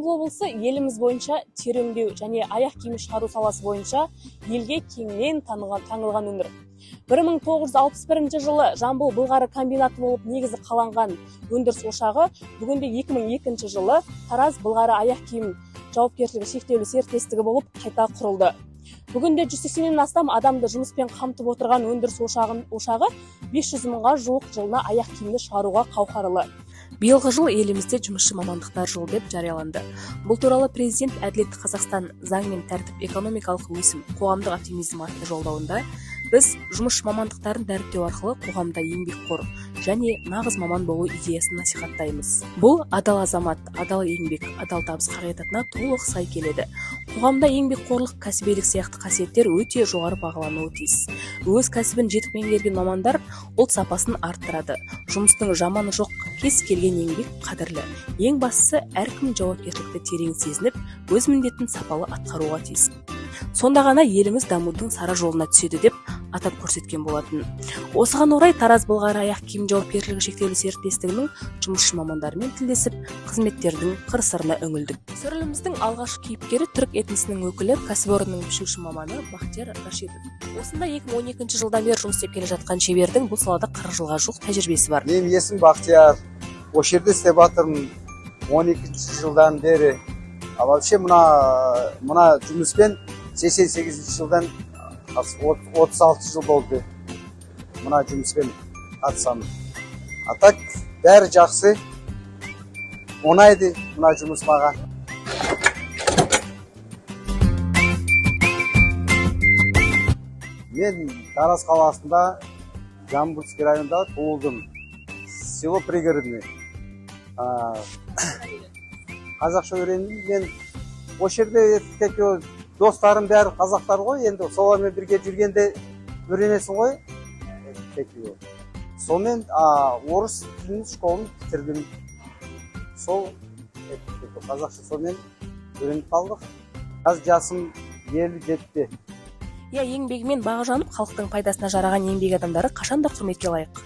Жамбыл облысы еліміз бойынша тері өңдеу және аяқ киім шығару саласы бойынша елге кеңінен танылған өңір. 1961 жылы Жамбыл былғары комбинаты болып негізі қаланған өндіріс ошағы бүгінде 2002 жылы Тараз былғары аяқ киім жауапкершілігі шектеулі серіктестігі болып қайта құрылды. Бүгінде 180-нен астам адамды жұмыспен қамтып отырған өндіріс ошағы 500 мыңға жуық жылына аяқ киімді шығаруға қауқарлы. Биылғы жыл елімізде жұмысшы мамандықтар жылы деп жарияланды. Бұл туралы президент Әділетті Қазақстан заң мен тәртіп, экономикалық өсім, қоғамдық оптимизм атты жолдауында біз жұмысшы мамандықтарын дәріптеу арқылы қоғамда еңбекқор және нағыз маман болу идеясын насихаттаймыз. Бұл адал азамат, адал еңбек, адал табыс қағидатына толық сай келеді. Қоғамда еңбекқорлық, кәсібилік сияқты қасиеттер өте жоғары бағалануы тиіс. Өз кәсібін жетік меңгерген мамандар ұлт сапасын арттырады. Жұмыстың жаманы жоқ, кез келген еңбек қадірлі. Ең бастысы, әркім жауапкершілікті терең сезініп, өз міндетін сапалы атқаруға тиіс. Сонда ғана еліміз дамудың сара жолына түседі деп атап көрсеткен болатын. Осыған орай Тараз былғары аяқ киім жауапкершілігі шектеулі серіктестігінің жұмысшы мамандарымен тілдесіп, қызметтердің қыр-сырына үңілдік. Түсіріліміздің алғашқы кейіпкері түрік этносының өкілі, кәсіпорынның пішуші маманы Бақтияр Рашидов. Осында 2012 жылдан бері жұмыс істеп келе жатқан шебердің бұл салада 40 жылға жуық тәжірибесі бар. Менің есімім Бақтияр. Осы жерде істеп жатырмын 12 жылдан бері. А вообще мына жұмыспен 88 жылдан 36 жыл болды мына жұмыспен қатысамын. А так бәрі жақсы, оңайды мына жұмыс маған. Мен Тараз қаласында, Жамбылский районында туылдым. Село Пригородный. Қазақша үйрендім. Мен осы жерде достарым бәрі қазақтар ғой, енді солармен бірге жүргенде үйренесің ғой. Сонымен орыс тілінің школын бітірдім. Сол қазақша сонымен үйреніп қалдық. Қазір жасым 57-те. Иә, еңбегімен бағы жанып, халықтың пайдасына жараған еңбек адамдары қашанда құрметке лайық.